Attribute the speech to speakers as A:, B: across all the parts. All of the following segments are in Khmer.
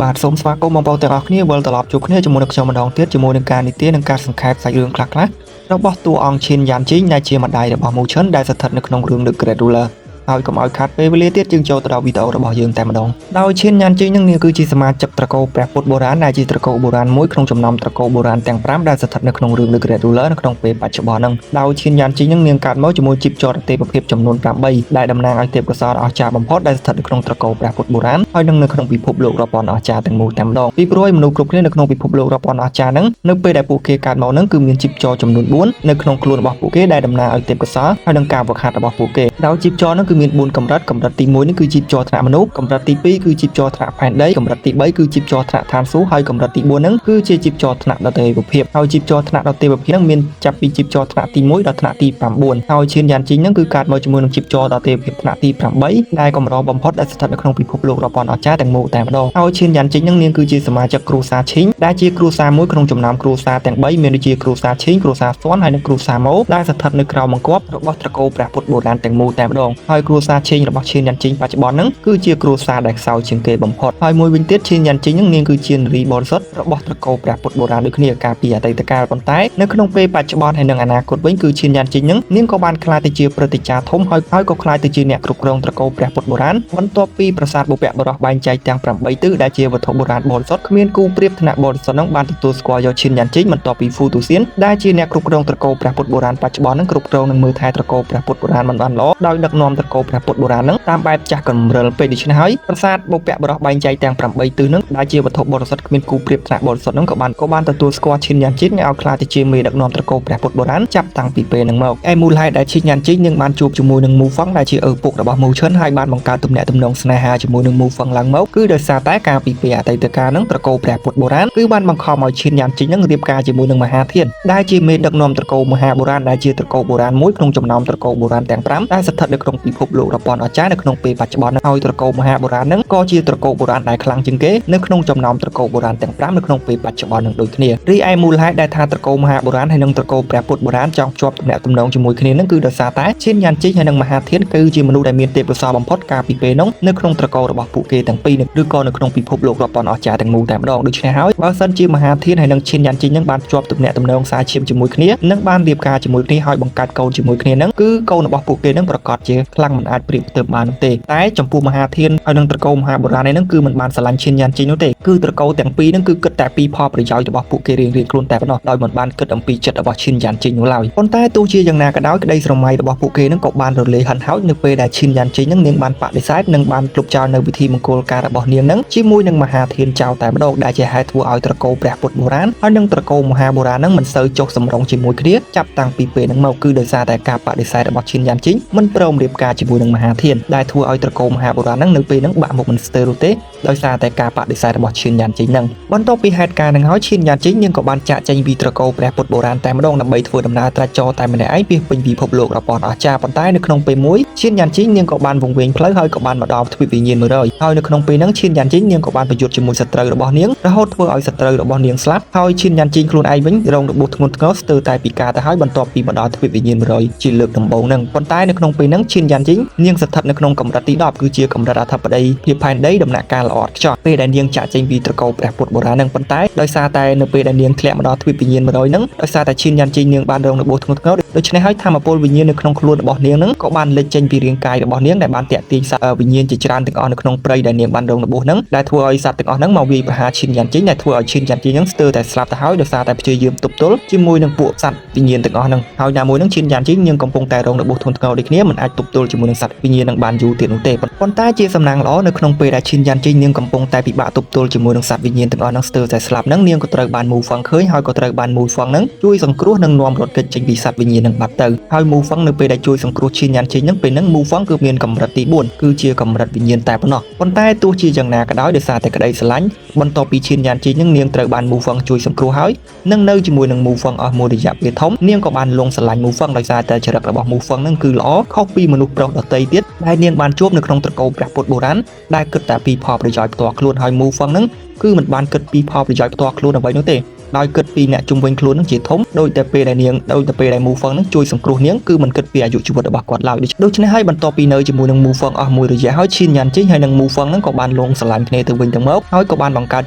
A: បាទសូមស្វាគមន៍បងប្អូនទាំងអស់គ្នាវិលត្រឡប់ជួបគ្នាជាមួយនឹងខ្ញុំម្ដងទៀតជាមួយនឹងការនិទាននិងការសង្ខេបសាច់រឿងខ្លះៗរបស់តួអង្គឈិនយ៉ានជីងដែលជាម្ដាយរបស់មូឈិនដែលស្ថិតនៅក្នុងរឿង The Great Ruler ហើយកុំឲ្យខាត់ពេលវេលាទៀតយើងចូលទៅដល់វីដេអូរបស់យើងតែម្ដងដោយឈិនយ៉ានជីងនឹងនាងគឺជាសមាជិកត្រកូលព្រះពុទ្ធបុរាណដែលជាត្រកូលបុរាណមួយក្នុងចំណោមត្រកូលបុរាណទាំង5ដែលស្ថិតនៅក្នុងរឿង The Great Ruler នៅក្នុងពេលបច្ចុប្បន្នហ្នឹងដោយឈិនយ៉ានជីងនឹងនាងកើតមកជាមួយជីពចរទេពភាពចំនួន8ដែលតំណាងឲ្យទេពកោសល្យអស្ចារ្យបំផុតដែលស្ថិតនៅក្នុងត្រកូលព្រះពុទ្ធបុរាណហើយនិងនៅក្នុងពិភពលោករាប់ពាន់អស្ចារ្យទាំងមូលតែម្ដងពីព្រោះឲ្យមនុស្សគ្រប់គ្នានៅក្នុងពិភពលោករាប់ពាន់អស្ចារ្យហ្នឹងនៅពេលដែលពួកគេកើតមកហ្នឹងគឺមានជីពចរចំនួន4នៅក្នុងខ្លួនរបស់ពួកគេដែលតំណាងឲ្យទេពកោសល្យហើយនិងការវឹកហាត់របស់ពួកគេដោយជីពចរហ្នឹងគឺមាន4កម្រិតកម្រិតទី1នេះគឺជីពចរថ្នាក់មនុស្សកម្រិតទី2គឺជីពចរថ្នាក់ផែនដីកម្រិតទី3គឺជីពចរថ្នាក់ឋានសួគ៌ហើយកម្រិតទី4ហ្នឹងគឺជាជីពចរថ្នាក់ដទៃភាពហើយជីពចរថ្នាក់ដទៃភាពហ្នឹងមានចាប់ពីជីពចរថ្នាក់ទី1ដល់ថ្នាក់ទី9ហើយឈានយ៉ានជីងហ្នឹងគឺកើតមកជាមួយនឹងជីពចរដទៃភាពថ្នាក់ទី8ដែលកម្របំផុតដែលស្ថិតនៅក្នុងពិភពលោករាប់ពាន់អស្ចារ្យទាំងមូលតែម្ដងហើយឈានយ៉ានជីងហ្នឹងនាងគឺជាសមាជិកគ្រួសារឈីងដែលជាគ្រួសារមួយក្នុងចំណោមគ្រួសារទាំង3មានដូចជាគ្រួសារឈីងគ្រួសារស៊ាន់ហើយនិងគ្រួសារម៉ូដែលស្ថិតនៅក្រោមបង្គាប់របស់ត្រកូលព្រះពុទ្ធបុរាណទាំងមូលតែម្ដងហើយគ្រួសារឈីងរបស់ឈានយ៉ានជីងបច្ចុប្បន្នហ្នឹងគឺជាគ្រួសារដែលខ្សោយជាងគេបំផុតហើយមួយវិញទៀតឈានយ៉ានជីងហ្នឹងនាងគឺជានារីបរិសុទ្ធរបស់ត្រកូលព្រះពុទ្ធបុរាណដូចគ្នាកាលពីអតីតកាលប៉ុន្តែនៅក្នុងពេលបច្ចុប្បន្នហើយនិងអនាគតវិញគឺឈានយ៉ានជីងហ្នឹងនាងក៏បានក្លាយទៅជាព្រឹទ្ធាចារ្យធំហើយហើយក៏ក្លាយទៅជាអ្នកគ្រប់គ្រងត្រកូលព្រះពុទ្ធបុរាណបន្ទាប់ពីប្រាសាទបុព្វបុរសបែងចែកទាំង8ទិសដែលជាវត្ថុបុរាណបរិសុទ្ធគ្មានគូប្រៀបថ្នាក់បរិសុទ្ធហ្នឹងបានទទួលស្គាល់យកឈានយ៉ានជីងបន្ទាប់ពីហ្វូទូសៀនដែលជាអ្នកគ្រប់គ្រងត្រកូលព្រះពុទ្ធបុរាណបច្ចុប្បន្នហ្នឹងគ្រប់គ្រងនិងមើលថែត្រកូលព្រះពុទ្ធបុរាណមិនបានល្អដោយដឹកនាំត្រកូលព្រះពុទ្ធបុរាណហ្នឹងតាមបែបចាស់កម្រិលពេកដូច្នេះហើយប្រាសាទបុព្វបុរសបែងចែកទាំង8ទិសហ្នឹងដែលជាវត្ថុបរិសុទ្ធគ្មានគូប្រៀបថ្នាក់បរិសុទ្ធហ្នឹងក៏បានទទួលស្គាល់ឈិនយ៉ានជីងឲ្យក្លាយទៅជាមេដឹកនាំត្រកូលព្រះពុទ្ធបុរាណចាប់តាំងពីពេលហ្នឹងមកឯមូលហេតុដែលឈិនយ៉ានជីងនឹងបានជួបជាមួយនឹងមូហ្វឹងដែលជាឪពុករបស់មូឈិនហើយបានបង្កើតទំនាក់ទំនងស្នេហាជាមួយនឹងមូហ្វឹងឡើងមកគឺដោយសារតែការពីពេលអតីតកាលហ្នឹងត្រកូលព្រះពុទ្ធបុរាណគឺបានបង្ខំឲ្យឈិនយ៉ានជីងហ្នឹងរៀបការជាមួយនឹងមហាធានដែលជាមេដឹកនាំត្រកូលមហាបុរាណដែលជាត្រកូលបុរាណមួយក្នុងចំណោមត្រកូលបុរាណទាំង5ដែលស្ថិតនៅក្នុងពិភពលោករាប់ពាន់អស្ចារ្យនៅក្នុងពេលបច្ចុប្បន្នហើយត្រកូលមហាបុរាណហ្នឹងក៏ជាត្រកូលបុរាណដែលខ្លាំងជាងគេនៅក្នុងចំណោមត្រកូលបុរាណទាំង5នៅក្នុងពេលបច្ចុប្បន្ននឹងដូចគ្នារីឯមូលហេតុដែលថាត្រកូលមហាបុរាណហើយនិងត្រកូលព្រះពុទ្ធបុរាណចង់ភ្ជាប់ទំនាក់ទំនងជាមួយគ្នានឹងគឺដោយសារតែឈិនយ៉ានជីងហើយនិងមហាធានគឺជាមនុស្សដែលមានទេពកោសល្យបំផុតកាលពីពេលនោះនៅក្នុងត្រកូលរបស់ពួកគេទាំងពីរឬក៏នៅក្នុងពិភពលោករាប់ពាន់អស្ចារ្យទាំងមូលតែម្ដងដូច្នេះហើយបើសិនជាមហាធានហើយនិងឈិនយ៉ានជីងនឹងបានភ្ជាប់ទំនាក់ទំនងសារឈាមជាមួយគ្នានិងបានរៀបការជាមួយគ្នាហើយបង្កើតកូនជាមួយគ្នានឹងគឺកូនរបស់ពួកគេនឹងប្រកាសជាខ្លាំងមិនអាចប្រៀបផ្ទឹមបាននោះទេតែចំពោះមហាធានហើយនិងត្រកូលមហាបុរាណនេះនឹងគឺមិនបានស្រឡាញ់ឈិនយ៉ានជីងនោះទេគឺត្រកូលទាំងពីរនឹងគឺគិតតែពីផលប្រយោជន៍របស់ពួកគេរៀងៗខ្លួនតែប៉ុណ្ណោះដោយមិនបានគិតអំពីចិត្តរបស់ឈិនយ៉ានជីងនោះឡើយប៉ុន្តែទោះជាយ៉ាងណាក៏ដោយក្តីស្រមៃរបស់ពួកគេនឹងក៏បានរលាយហិនហោចនៅពេលដែលឈិនយ៉ានជីងនឹងនាងបានបដិសេធនិងបានលុបចោលនៅវិធីមង្គលការរបស់នាងនឹងជាមួយនឹងមហាធានចោលតែម្ដងដែលជាហេតុធ្វើឲ្យត្រកូលព្រះពុទ្ធបុរាណហើយនិងត្រកូលមហាបុរាណនឹងមិនសូវចុះសម្រុងជាមួយគ្នាចាប់តាំងពីពេលហ្នឹងមកគឺដោយសារតែការបដិសេធរបស់ឈិនយ៉ានជីងមិនព្រមរៀបការជាមួយនឹងមហាធានដែលធ្វើឲ្យត្រកូលមហាបុរាណនឹងនៅពេលហ្នឹងបាក់មុខមិនស្ទើរនោះទេដោយសារតែការបដិសេធរបស់ឈិនយ៉ានជីងហ្នឹងបន្ទាប់ពីហេតុការណ៍ហ្នឹងហើយឈិនយ៉ានជីងនាងក៏បានចាកចេញពីត្រកូលព្រះពុទ្ធបុរាណតែម្ដងដើម្បីធ្វើដំណើរត្រាច់ចរតែម្នាក់ឯងពីពេញពិភពលោករាប់ពាន់អស្ចារ្យប៉ុន្តែនៅក្នុងពេលមួយឈិនយ៉ានជីងនាងក៏បានវង្វេងផ្លូវហើយក៏បានមកដល់ទ្វីបវិញ្ញាណ100ហើយនៅក្នុងពេលហ្នឹងឈិនយ៉ានជីងនាងក៏បានប្រយុទ្ធជាមួយសត្រូវរបស់នាងរហូតធ្វើឲ្យសត្រូវរបស់នាងស្លាប់ហើយឈិនយ៉ានជីងខ្លួនឯងវិញរងរបួសធ្ងន់ធ្ងរស្ទើរតែពិការទៅហើយបន្ទាប់ពីមកដល់ទ្វីបវិញ្ញាណ100ជាលើកដំបូងហ្នឹងប៉ុន្តែនៅក្នុងពេលហ្នឹងឈិនយ៉ានជីងនាងស្ថិតនៅក្នុងកម្រិតទី10គឺជាកម្រិតអធិបតីភាពផែនដីដំណាក់កាលល្អឥតខ្ចោះពេលដែលនាងចាក់ចេញពីត្រកូលព្រះពុទ្ធបុរាណហ្នឹងប៉ុន្តែដោយសារតែនៅពេលដែលនាងធ្លាក់មកដល់ទ្វីបវិញ្ញាណ100ហ្នឹងដោយសារតែឈិនយ៉ានជីងនាងបានរងរបួសធ្ងន់ធ្ងរដូច្នេះហើយធម្មពលវិញ្ញាណនៅក្នុងខ្លួនរបស់នាងហ្នឹងក៏បានលេចចេញពីរាងកាយរបស់នាងដែលបានតាក់ទាញសត្វវិញ្ញាណជាច្រើនទាំងអស់នៅក្នុងព្រៃដែលនាងបានរងរបួសហ្នឹងដែលធ្វើឲ្យសត្វទាំងអស់ហ្នឹងមកវាយប្រហារឈិនយ៉ានជីងដែលធ្វើឲ្យឈិនយ៉ានជីងហ្នឹងស្ទើរតែស្លាប់ទៅហើយដោយសារតែព្យាយាមទប់ទល់ជាមួយនឹងពួកសត្វវិញ្ញាណទាំងអស់ហ្នឹងហើយណាមួយហ្នឹងឈិនយ៉ានជីងនាងកំពុងតែរងរបួសធ្ងន់ធ្ងរដូចគ្នាមិនអាចទប់ទល់ជាមួយនឹងសត្វវិញ្ញាណនឹងបានយូរទៀតនោះទេប៉ុន្តែជាសំណាងល្អនៅក្នុងពេលដែលឈិនយ៉ានជីងនាងកំពុងតែពិបាកទប់ទល់ជាមួយនឹងសត្វវិញ្ញាណទាំងអស់ហ្នឹងស្ទើរតែស្លាប់ហ្នឹងនាងក៏ត្រូវបានមូហ្វឹងឃើញហើយក៏ត្រូវបានមូហ្វឹងហ្នឹងជួយសង្គ្រោះនិងនាំរត់គេចចេញពីសត្វវិញ្ញាណហ្នឹងបាត់ទៅហើយមូហ្វឹងនៅពេលដែលជួយសង្គ្រោះឈិនយ៉ានជីងហ្នឹងពេលហ្នឹងមូហ្វឹងគឺមានកម្រិតទី4គឺជាកម្រិតវិញ្ញាណតែប៉ុណ្ណោះប៉ុន្តែទោះជាយ៉ាងណាក៏ដោយដោយសារតែក្តីស្រឡាញ់បន្ទាប់ពីឈិនយ៉ានជីងហ្នឹងនាងត្រូវបានមូហ្វឹងជួយសង្គ្រោះហើយនឹងនៅជាមួយនឹងមូហ្វឹងអស់មួយរយៈពេលធំនាងក៏បានលងស្រឡាញ់មូហ្វឹងដោយសារតែចរិតរបស់មូហ្វឹងហ្នឹងគឺល្អខុសពីមនុស្សប្រុសដទៃទៀតដែលនាងបានជួបនៅក្នុងត្រកូលព្រះពុទ្ធបុរាណដែលគិតតែពីផលប្រយោជន៍ផ្ទាល់ខ្លួនហើយមូហ្វឹងហ្នឹងគឺមិនបានគិតពីផលប្រយោជន៍ផ្ទាល់ខ្លួនអ្វីនោះទេ ដោយគិតពីអ្នកជុំវិញខ្លួននឹងជាធំដោយតែពេលដែលនាងដោយតែពេលដែលមូហ្វឹងនឹងជួយសង្គ្រោះនាងគឺមិនគិតពីអាយុជីវិតរបស់គាត់ឡើយដូច្នេះហើយបន្ទាប់ពីនៅជាមួយនឹងមូហ្វឹងអស់មួយរយៈហើយឈៀនយ៉ាន់ជីងហើយនិងមូហ្វឹងនឹងក៏បានលងស្រឡាញ់គ្នាទៅវិញទៅមកហើយក៏បានបង្កើ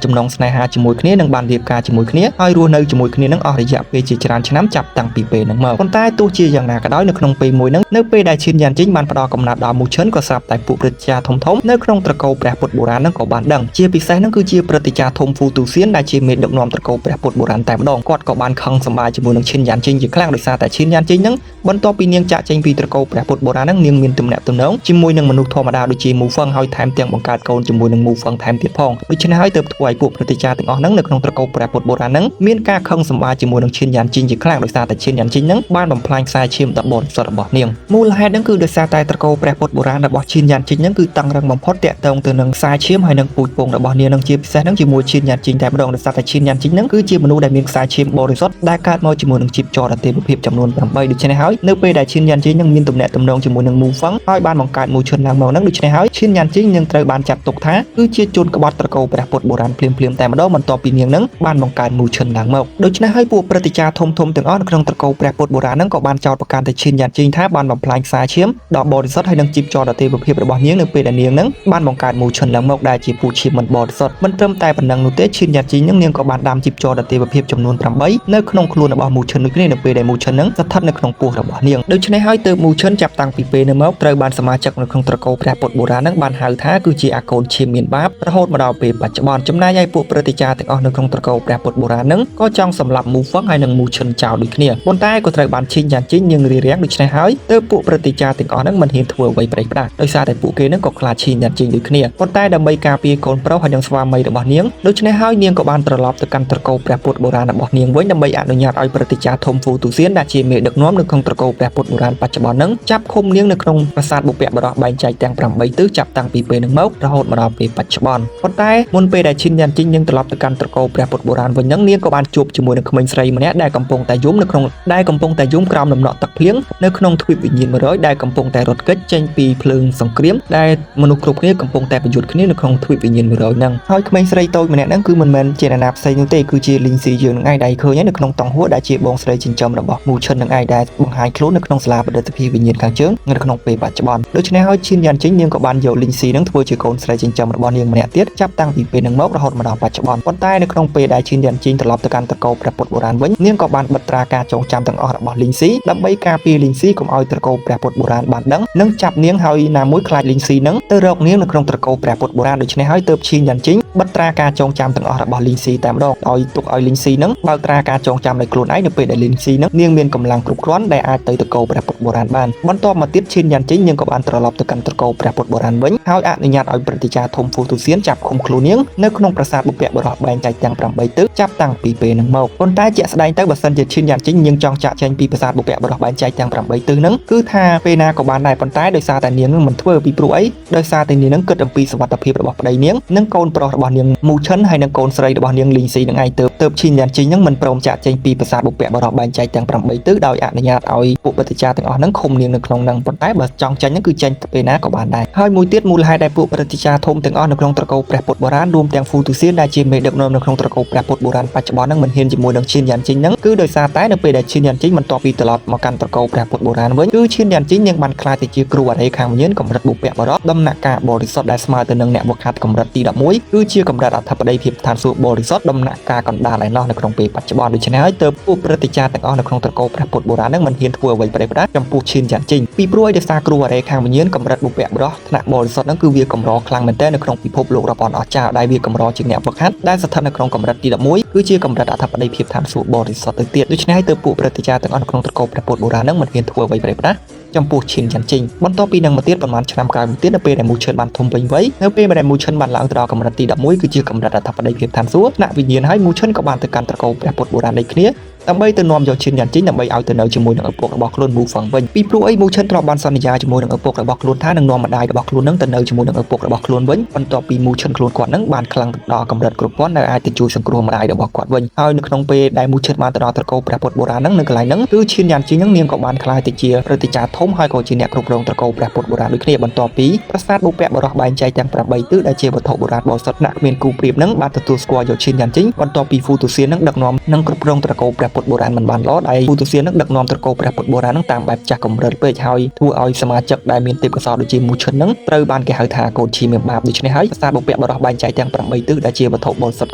A: តចំណងស្នេហាជាមួយគ្នានិងបានរៀបការជាមួយគ្នាហើយរស់នៅជាមួយគ្នានឹងអស់រយៈពេលជាច្រើនឆ្នាំចាប់តាំងពីពេលហ្នឹងមកប៉ុន្តែទោះជាយ៉ាងណាក៏ដោយនៅក្នុងពេលមួយហ្នឹងនៅពេលដែលឈៀនយ៉ាន់ជីងបានផ្ដល់កំណត់ដល់មូឈិនក៏ស្រាប់តែពួកព្រឹទ្ធាចារ្យធំៗនៅក្នុងត្រកូលព្រះពុទ្ធបុរាណហ្នឹងក៏បានដឹងជាពិសេសហ្នឹងគឺជាព្រឹទ្ធាចារ្យធំហ្វូទូសៀនដែលជាមេដឹកនាំត្រកូលព្រះពុទ្ធបុរាណតែម្ដងគាត់ក៏បានខឹងសម្បាជាមួយនឹងឈៀនយ៉ាន់ជីងជាខ្លាំងដោយសារតែឈៀនយ៉ាន់ជីងហ្នឹងបន្ទាប់ពីនាងចាក់ចេញពីត្រកូលព្រះពុទ្ធបុរាណហ្នឹងនាងមានទំនាក់ទំនងជាមួយនឹងមនុស្សធម្មតាដូចជាមូហ្វឹងហើយថែមទាំងបង្កើតកូនជាមួយនឹងមូហ្វឹងថែមទៀតផងដូច្នេះហើយទើបធ្វើឲ្យពួកព្រឹទ្ធាចារ្យទាំងអស់ហ្នឹងនៅក្នុងត្រកូលព្រះពុទ្ធបុរាណហ្នឹងមានការខឹងសម្បាជាមួយនឹងឈៀនយ៉ាន់ជីងជាខ្លាំងដោយសារតែឈៀនយ៉ាន់ជីងហ្នឹងបានបំផ្លាញខ្សែឈាមដ៏បរិសុទ្ធរបស់នាងមូលហេតុហ្នឹងគឺដោយសារតែត្រកូលព្រះពុទ្ធបុរាណរបស់ឈៀនយ៉ាន់ជីងហ្នឹងគឺតឹងរឹងបំផុតតាក់ទងទៅនឹងខ្សែឈាមហើយនឹងពូជពងរបស់នាងនឹងជាពិសេសហ្នឹងជាមួយឈៀនយ៉ាន់ជីងតែម្ដងដោយសារតែឈៀនយ៉ាន់ជីងហ្នឹងគឺជាមនុស្សដែលមានខ្សែឈាមបរិសុទ្ធដែលកើតមកជាមួយនឹងជីពចរទេវភាពចំនួន8ដូច្នេះហើយនៅពេលដែលឈៀនយ៉ាន់ជីងនឹងមានទំនាក់ទំនងជាមួយនឹងមូហ្វឹងហើយបានបង្កើតមូឈិនឡើងមកហ្នឹងដូច្នេះហើយឈៀនយ៉ាន់ជីងនឹងត្រូវបានចាត់ទុកថាគឺជាជនក្បត់ត្រកូលព្រះពុទ្ធបុរាណភ្លាមៗតែម្ដងបន្ទាប់ពីនាងនឹងបានបង្កើតមូឈិនឡើងមកដូច្នេះហើយពួកព្រឹទ្ធាចារ្យធំៗទាំងអស់នៅក្នុងត្រកូលព្រះពុទ្ធបុរាណហ្នឹងក៏បានចោទប្រកាន់ទៅឈៀនយ៉ាន់ជីងថាបានបំផ្លាញខ្សែឈាមដ៏បរិសុទ្ធហើយនឹងជីពចរទេវភាពរបស់នាងនៅពេលដែលនាងនឹងបានបង្កើតមូឈិនឡើងមកដែលជាពូជឈាមមិនបរិសុទ្ធមិនត្រឹមតែប៉ុណ្ណឹងនោះទេឈៀនយ៉ាន់ជីងនឹងនាងក៏បានដាំជីពចរទេវភាពចំនួន8នៅក្នុងខ្លួនរបស់មូឈិនដូចគ្នានៅពេលដែលមូឈិននឹងស្ថិតនៅក្នុងពោះរបស់នាងដូច្នេះហើយទើបមូឈិនចាប់តាំងពីពេលនោះមកត្រូវបានសមាជិកនៅក្នុងត្រកូលព្រះពុទ្ធបុរាណនឹងបានហៅថាគឺជាអាកូនឈាមមានបាបរហូតមកដល់ពេលបច្ចុប្បន្នចំណែកឯពួកព្រឹទ្ធាចារ្យទាំងអស់នៅក្នុងត្រកូលព្រះពុទ្ធបុរាណនឹងក៏ចង់សម្លាប់មូហ្វឹងហើយនិងមូឈិនចោលដូចគ្នាប៉ុន្តែក៏ត្រូវបានឈីងយ៉ាងជីងនាងរារាំងដូច្នេះហើយទើបពួកព្រឹទ្ធាចារ្យទាំងអស់នឹងមិនហ៊ានធ្វើអ្វីប្រេះផ្ដាស់ដោយសារតែពួកគេនឹងក៏ខ្លាចឈីងយ៉ាងជីងដូចគ្នាប៉ុន្តែដើម្បីការពារកូនប្រុសហើយនិងស្វាមីរបស់នាងដូច្នេះហើយនាងក៏បានត្រឡប់ទៅកាន់ត្រកូលព្រះពុទ្ធបុរាណរបស់នាងវិញដើម្បីអនុញ្ញាតឲ្យព្រឹទ្ធាចារ្យធំហ្វូទូសៀនដែលជាមេដឹកនាំនៅក្នុងត្រកូលព្រះពុទ្ធបុរាណបច្ចុប្បន្ននឹងចាប់ឃុំនាងនៅក្នុងប្រាសាទបុព្វបុរសបែងចែកទាំង8ទិសចាប់តាំងពីពេលនឹងមករហូតមកដល់ពេលបច្ចុប្បន្នប៉ុន្តែមុនពេលដែលឈិនយ៉ាន់ជីងនាងត្រឡប់ទៅកាន់ត្រកូលព្រះពុទ្ធបុរាណវិញនឹងនាងក៏បានជួបជាមួយនឹងក្មេងស្រីម្នាក់ដែលកំពុងតែយំនៅក្នុងដែលកំពុងតែយំក្រោមដំណក់ទឹកភ្លៀងនៅក្នុងទ្វីបវិញ្ញាណ100ដែលកំពុងតែរត់គេចចេញពីភ្លើងសង្គ្រាមដែលមនុស្សគ្រប់គ្នាកំពុងតែប្រយុទ្ធគ្នានៅក្នុងទ្វីបវិញ្ញាណ100ហ្នឹងហើយក្មេងស្រីតូចម្នាក់ហ្នឹងគឺមិនមែនជាអ្នកណាផ្សេងនោះទេគឺជាលីងស៊ីយើងនឹងឯងដែលឃើញនៅក្នុងតង់ហួរដែលជាបងស្រីចិញ្ចឹមរបស់មូឈិននឹងឯងដែលបង្ហាញខ្លួននៅក្នុងសាលាបណ្ឌិតសភាវិញ្ញាណខាងជើងនៅក្នុងពេលបច្ចុប្បន្នដូច្នេះហើយឈិនយ៉ាន់ជីងនាងក៏បានយកលីងស៊ីនឹងធ្វើជាកូនស្រីចិញ្ចឹមរបស់នាងម្នាក់ទៀតចាប់តាំងពីពេលហ្នឹងមករហូតមកដល់បច្ចុប្បន្នប៉ុន្តែនៅក្នុងពេលដែលឈិនយ៉ាន់ជីងត្រឡប់ទៅកាន់ត្រកូលព្រះពុទ្ធបុរាណវិញនាងក៏បានបិទត្រាការចងចាំទាំងអស់របស់លីងស៊ីដើម្បីការពារលីងស៊ីកុំឲ្យត្រកូលព្រះពុទ្ធបុរាណបានដឹងនិងចាប់នាងហើយណាមួយខ្លាចលីងស៊ីនឹងទៅរកនាងនៅក្នុងត្រកូលព្រះពុទ្ធបុរាណដូច្នេះហើយទើបឈិនយ៉ាន់ជីងបិទត្រាការចងចាំទាំងអស់របស់លីងស៊ីតែម្ដងដោយទុកឲ្យលីងស៊ីនឹងបើកត្រាការចងចាំដោយខ្លួនឯងនៅពេលដែលលីងស៊ីនឹងនាងមានកម្លាំងគ្រប់គ្រាន់ដែលអាចទៅត្រកូលព្រះពុទ្ធបុរាណបានបន្ទាប់មកទៀតឈិនយ៉ាន់ជីងនាងក៏បានត្រឡប់ទៅកាន់ត្រកូលព្រះពុទ្ធបុរាណវិញហើយអនុញ្ញាតឲ្យព្រឹទ្ធាចារ្យធំហ្វូទូសៀនចាប់ឃុំខ្លួននាងនៅក្នុងប្រាសាទបុព្វបុរសបែងចែកទាំង8ទិសចាប់តាំងពីពេលហ្នឹងមកប៉ុន្តែជាក់ស្ដែងទៅបើសិនជាឈិនយ៉ាន់ជីងនាងចង់ចាក់ចែងពីប្រាសាទបុព្វបុរសបែងចែកទាំង8ទិសហ្នឹងគឺថាពេលណាក៏បានដែរប៉ុន្តែដោយសារតែនាងនឹងមិនធ្វើពីព្រោះអីដោយសារតែនាងនឹងគិតអំពីសុវត្ថិភាពរបស់ប្តីនាងនិងកូនប្រុសរបស់នាងមូឈិនហើយនិងកូនស្រីរបស់នាងលីងស៊ីនឹងឯងទៅឈិនយ៉ាន់ជីងនឹងមិនព្រមចាក់ចែងពីប្រាសាទបុព្វបុរសបែងចែកទាំង8ទិសដោយអនុញ្ញាតឲ្យពួកព្រឹទ្ធាចារ្យទាំងអស់ហ្នឹងឃុំនាងនៅក្នុងហ្នឹងប៉ុន្តែបើចង់ចេញហ្នឹងគឺចេញពេលណាក៏បានដែរហើយមួយទៀតមូលហេតុដែលពួកព្រឹទ្ធាចារ្យធំទាំងអស់នៅក្នុងត្រកូលព្រះពុទ្ធបុរាណរួមទាំងហ្វូទូសៀនដែលជាមេដឹកនាំនៅក្នុងត្រកូលព្រះពុទ្ធបុរាណបច្ចុប្បន្នហ្នឹងមិនហ៊ានជាមួយនឹងឈិនយ៉ាន់ជីងហ្នឹងគឺដោយសារតែនៅពេលដែលឈិនយ៉ាន់ជីងបន្ទាប់ពីត្រឡប់មកកាន់ត្រកូលព្រះពុទ្ធបុរាណវិញគឺឈិនយ៉ាន់ជីងនាងបានក្លាយទៅជាគ្រូអារ៉េខាងវិញ្ញាណកម្រិតបុព្វបុរសដំណាក់កាលបរិសុទ្ធដែលស្មើទៅនឹងអ្នកវឹកហាត់កម្រិតទី11គឺជាកម្រិតអធិបតីភាពឋានសួគ៌បរិសុទ្ធដំណាក់កាលកណ្ដាលឯណោះនៅក្នុងពេលបច្ចុប្បន្នដូច្នេះហើយទើបពួកព្រឹទ្ធាចារ្យទាំងអស់នៅក្នុងត្រកូលព្រះពុទ្ធបុរាណហ្នឹងមិនហ៊ានធ្វើអ្វីប្រេះផ្ដាស់ចំពោះឈិនយ៉ាន់ជីងពីព្រោះឯដោយសារគ្រូអារ៉េខាងវិញ្ញាណកម្រិតបុព្វបុរសថ្នាក់បរិសុទ្ធហ្នឹងគឺវាកម្រខ្លាំងមែនទែននៅក្នុងពិភពលោករាប់អន់អស្ចារ្យដែលវាកម្រជាងអ្នកវឹកហាត់ដែលស្ថិតនៅក្នុងកម្រិតទី11គឺជាកម្រិតអធិបតីភាពឋានសួគ៌បរិសុទ្ធទៅទៀតដូច្នេះហើយទើបពួកព្រឹទ្ធាចារ្យទាំងអស់នៅក្នុងត្រកូលព្រះពុទ្ធបុរាណហ្នឹងមិនហ៊ានធ្វើអ្វីប្រេះផ្ដាស់ចំពោះឈិនយ៉ាន់ជីងបន្ទាប់ពីនឹងមកទៀតប្រហែលឆ្នាំក្រោយមកទៀតនៅពេលដែលមូឈិនបានធំពេញវ័យនៅពេលដែលមូឈិនបានឡើងទៅដល់កម្រិតទី11គឺជាកម្រិតអធិបតីភាពឋានសួគ៌ថ្នាក់វិញ្ញាណហើយមូឈិនក៏បានទៅកាន់ត្រកូលព្រះពុទ្ធបុរាណដូចគ្នា ដើម្បីទៅនាំយកឈិនយ៉ាន់ជីងដើម្បីឲ្យទៅនៅជាមួយនឹងឪពុករបស់ខ្លួនមូហ្វឹងវិញពីព្រោះអីមូឈិនធ្លាប់បានសន្យាជាមួយនឹងឪពុករបស់ខ្លួនថានឹងនាំម្ដាយរបស់ខ្លួននឹងទៅនៅជាមួយនឹងឪពុករបស់ខ្លួនវិញបន្ទាប់ពីមូឈិនខ្លួនគាត់នឹងបានខ្លាំងដល់កម្រិតគ្រប់គ្រាន់ដែលអាចទៅជួយសង្គ្រោះម្ដាយរបស់គាត់វិញហើយនៅក្នុងពេលដែលមូឈិនបានទៅដល់ត្រកូលព្រះពុទ្ធបុរាណនឹងនៅកន្លែងហ្នឹងគឺឈិនយ៉ាន់ជីងនឹងនាងក៏បានក្លាយទៅជាព្រឹទ្ធាចារ្យធំហើយក៏ជាអ្នកគ្រប់គ្រងត្រកូលព្រះពុទ្ធបុរាណដូចគ្នាបន្ទាប់ពីប្រាសាទបុព្វបុរសបែងចែកទាំង8ទិសដែលជាវត្ថុបុរាណបរិសុទ្ធណាក់គ្មានគូប្រៀបនឹងបានទទួលស្គាល់យកឈិនយ៉ាន់ជីងបន្ទាប់ពីហ្វូទូសៀននឹងដឹកនាំនិងគ្រប់គ្រងត្រកូលព្រះពុទ្ធបុរាណមិនបានល្អដែលហ្វូទូសៀននឹងដឹកនាំត្រកូលព្រះពុទ្ធបុរាណនឹងតាមបែបចាស់កម្រិតពេកហើយធ្វើឲ្យសមាជិកដែលមានទេពកោសល្យដូចជាមូឈិននឹងត្រូវបានគេហៅថាកូនឈីមានបាបដូច្នេះហើយប្រាសាទបុព្វបុរសបែងចែកទាំង8ទិសដែលជាវត្ថុបរិសុទ្ធ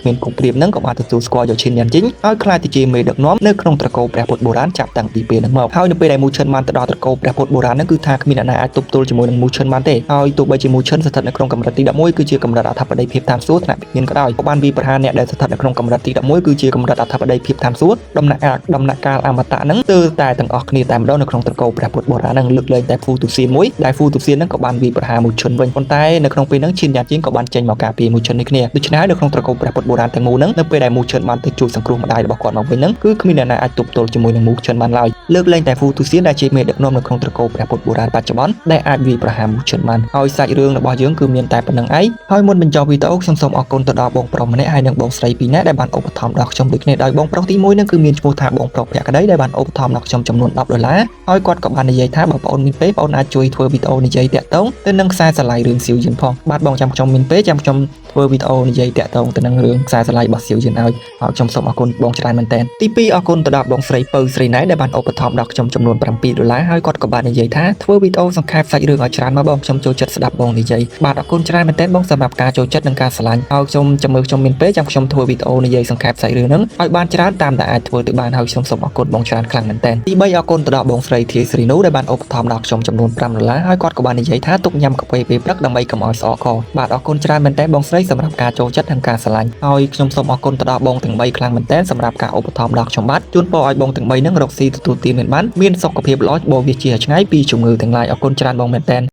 A: គ្មានគូប្រៀបនឹងក៏បានទទួលស្គាល់យកឈិនយ៉ាន់ជីងហើយក្លាយទៅជាមេដឹកនាំនៅក្នុងត្រកូលព្រះពុទ្ធបុរាណចាប់តាំងពីពេលហ្នឹងមកហើយនៅពេលដែលមូឈិនបានទៅដល់ត្រកូលព្រះពុទ្ធបុរាណហ្នឹងគឺថាគ្មានអ្នកណាអាចទប់ទល់ជាមួយនឹងមូឈិនបានទេហើយទោះបីជាមូឈិនស្ថិតនៅក្នុងកម្រិតទី11គឺជាកម្រិតអធិបតីភាពឋានសួគ៌ថ្នាក់វិញ្ញាណក៏ដោយក៏បានវាយប្រហារអ្នកដែលស្ថិតនៅក្នុងកម្រិតទី11គឺជាកម្រិតអធិបតីភាពឋានសួគ៌ដំណាក់កាលដំណាក់កាលអមតៈហ្នឹងទើតែទាំងអស់គ្នាតែម្ដងនៅក្នុងត្រកូលព្រះពុទ្ធបុរាណហ្នឹងលើកលែងតែហ្វូទូសៀនមួយដែលហ្វូទូសៀនហ្នឹងក៏បានវាយប្រហារមូឈិនវិញប៉ុន្តែនៅក្នុងពេលហ្នឹងឈិនយ៉ាជីងក៏បានចេញមកការពារមូឈិននេះគ្នាដូច្នេះហើយនៅក្នុងត្រកូលព្រះពុទ្ធបុរាណទាំងមូលហ្នឹងនៅពេលដែលមូឈិនបានទៅជួយសង្គ្រោះម្ដាយរបស់គាត់មកវិញហ្នឹងគឺគ្មានអ្នកណាអាចទប់ទល់ជាមួយនឹងមូឈិនបានឡើយលើកលែងតែហ្វូទូសៀនដែលជាមេដឹកនាំនៅក្នុងត្រកូលព្រះពុទ្ធបុរាណបច្ចុប្បន្នដែលអាចវាយប្រហារមូឈិនបានហើយសាច់រឿងរបស់យើងគឺមានតែប៉ុណ្្នឹងឯងហើយមុនបញ្ចប់វីដេអូខ្ញុំសូមអរគុណទៅដល់បងប្រុសម្នាក់ហើយនិងបងស្រីពីរនាក់ដែលបានឧបត្ថម្ភដល់ខ្ញុំដូចគ្នាដោយបងប្រុសទី1នឹងគឺមានឈ្មោះថាបងប្រុសភក្តីដែលបានឧបត្ថម្ភដល់ខ្ញុំចំនួន10ដុល្លារហើយគាត់ក៏បាននិយាយថាបើបងអូនមានពេលបងអូនអាចជួយធ្វើវីដេអូនិយាយតាក់ទងទៅនឹងខ្សែស្រឡាយរឿងសៀវយិនផងបាទបងចាំខ្ញុំមានពេលចាំខ្ញុំធ្វើវីដេអូនិយាយតាក់ទងទៅនឹងរឿងខ្សែស្រឡាយរបស់សៀវយិនឲ្យហើយខ្ញុំសូមអរគុណបងច្រើនមែនទែនទី2អរគុណទៅដល់បងស្រីពៅស្រីណែដែលបានឧបត្ថម្ភដល់ខ្ញុំចំនួន7ដុល្លារហើយគាត់ក៏បាននិយាយថាធ្វើវីដេអូសង្ខេបសាច់រឿងឲ្យច្រើនមកបងខ្ញុំចូលចិត្តស្ដាប់បងនិយាយបាទអរគុណច្រើនមែនទែនបងសម្រាប់ការចូលចិត្តនិងការស្រឡាញ់ហើយខ្ញុំចាំមើលខ្ញុំមានពេលចាំខ្ញុំធ្វើវីដេអូនិយាយសង្ខេបសាច់រឿងហ្នឹងឲ្យបានច្រើនតាមដែលអាចធ្វើទៅបានហើយខ្ញុំសូមអរគុណបងច្រើនខ្លាំងមែនទែនទី3អរគុណទៅដល់បងស្រីធាយស្រីនូដែលបានឧបត្ថម្ភដល់ខ្ញុំចំនួន5ដុល្លារហើយគាត់ក៏បាននិយាយថាទុកញ៉ាំកាហ្វេពេលព្រឹកដើម្បីកុំឲ្យស្អកកបាទអរគុណច្រើនមែនទែនបងស្រីសម្រាប់ការចូលចិត្តនិងការស្រឡាញ់ហើយខ្ញុំសូមអរគុណទៅដល់បងទាំង3ខ្លាំងមែនទែនសម្រាប់ការឧបត្ថម្ភដល់ខ្ញុំបាទជូនពរឲ្យបងទាំង3ហ្នឹងរកស៊ីទទួលទានមានបានមានសុខភាពល្អបវាជាឆ្ងាយពីជំងឺទាំងឡាយអរគុណច្រើនបងមែនទែន។